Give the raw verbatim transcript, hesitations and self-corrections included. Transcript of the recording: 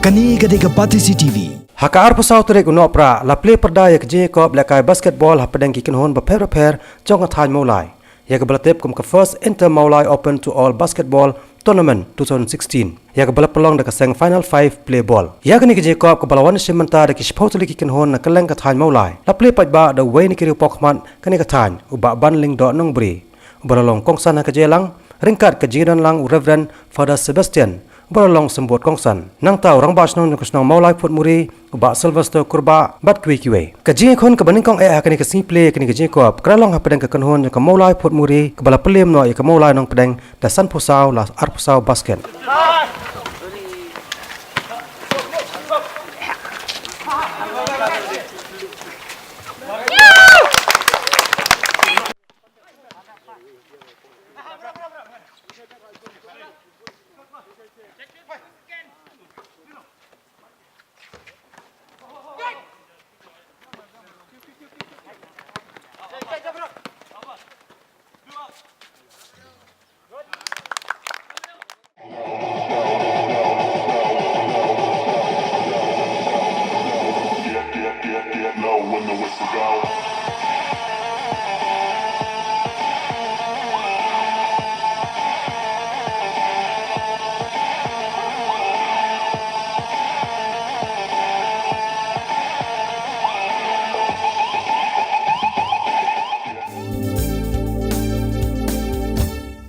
Kane ka dei ka Batesi T V. Ha ka arphew saw tarik u Nohprah la plie pyrda ïa ka jingïakop lehkai basketball hapdeng ki kynhun bapher bapher jong ka thaiñ Mawlai, ïa kaba la tip kum ka First Inter Mawlai Open to All Basketball Tournament two thousand sixteen, ïa kaba la pynlong da ka seng Final Five Play Ball. Ïa kane ka jingïakop kaba la wan shim bynta da ki shiphew tylli ki kynhun na kylleng ka thaiñ Mawlai, la plie paidbah da uwei na ki riewpawkhmat kane ka thaiñ, u Bah Banlyngdoh Nongbri, uba la long kongsan ha ka jingïalang, ryngkat ka jingdon lang u Reverend Father Sebastian, uba la long symbud kongsan. Nangta u Rangbah Shnong jong ka shnong Mawlai Phutmuri, u Bah Sylvester Kurbah, bad kiwei kiwei. Ka jingïakhun kaba nyngkong eh ha kane ka sngi plie ïa kane ka jingïakop ka la long hapdeng ka kynhun jong ka Mawlai Phutmuri, kaba la pyllim noh ïa ka Mawlai Nongpdeng da sanphew saw la arphew saw basket.